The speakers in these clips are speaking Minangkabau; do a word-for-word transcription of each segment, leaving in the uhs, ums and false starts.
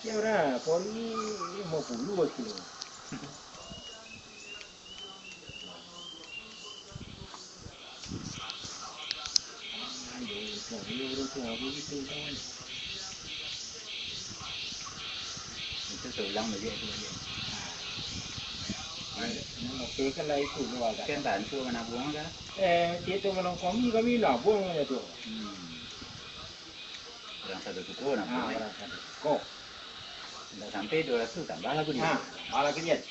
Yo lah, poli limo puluah kilo. Itu seorang bajak tu bajak. Oke, kan lah itu tu agak. Kan bantu manabuang kan? Eh, tiap tu manongkongi kami nabuang aja tu. Hmm. Urang sado suko nabuang. Ah, urang sado suko. Indak sampai duo ratuih, tambah lah kudian. Ha, tambah lah kudian.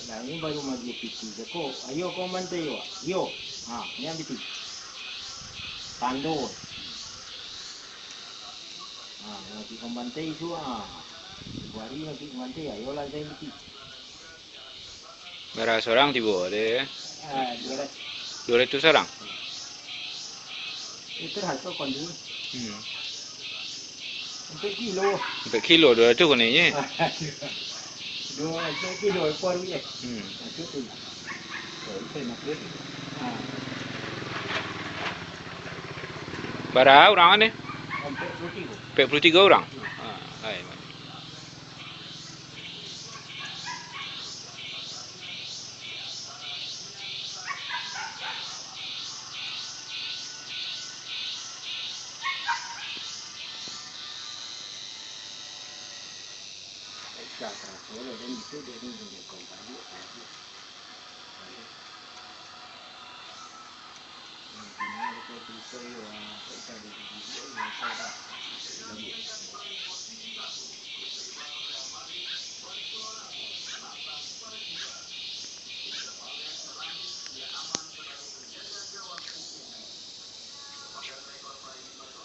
Nah, ini baru magi piti je ko. Ayo ko mantai yo. Yo. Ha, ni piti. Tando. Ha, nanti ko mantai tu, ha. Dua hari nanti ko mantai, ayolah saya piti. Bara sorang tibo deh? Ah, duo ratuih. Duo ratuih sorang? Itu harga kondi. Hmm. Ampek kilo. Ampek kilo duo ratuih kondi nyo. Duo ratuih kilo ekor ye. Hmm. Itu tu. Duo ratuih limo puluah. Ah. Bara urang ni? Ampek puluah tigo. Ampek puluah tigo urang? Hmm. Ah, ai.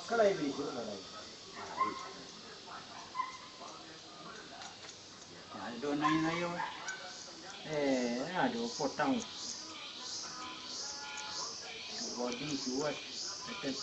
Kalau beli tu, kalau Ado naik-naik. Eh, ado potang. Body kuat. Betul.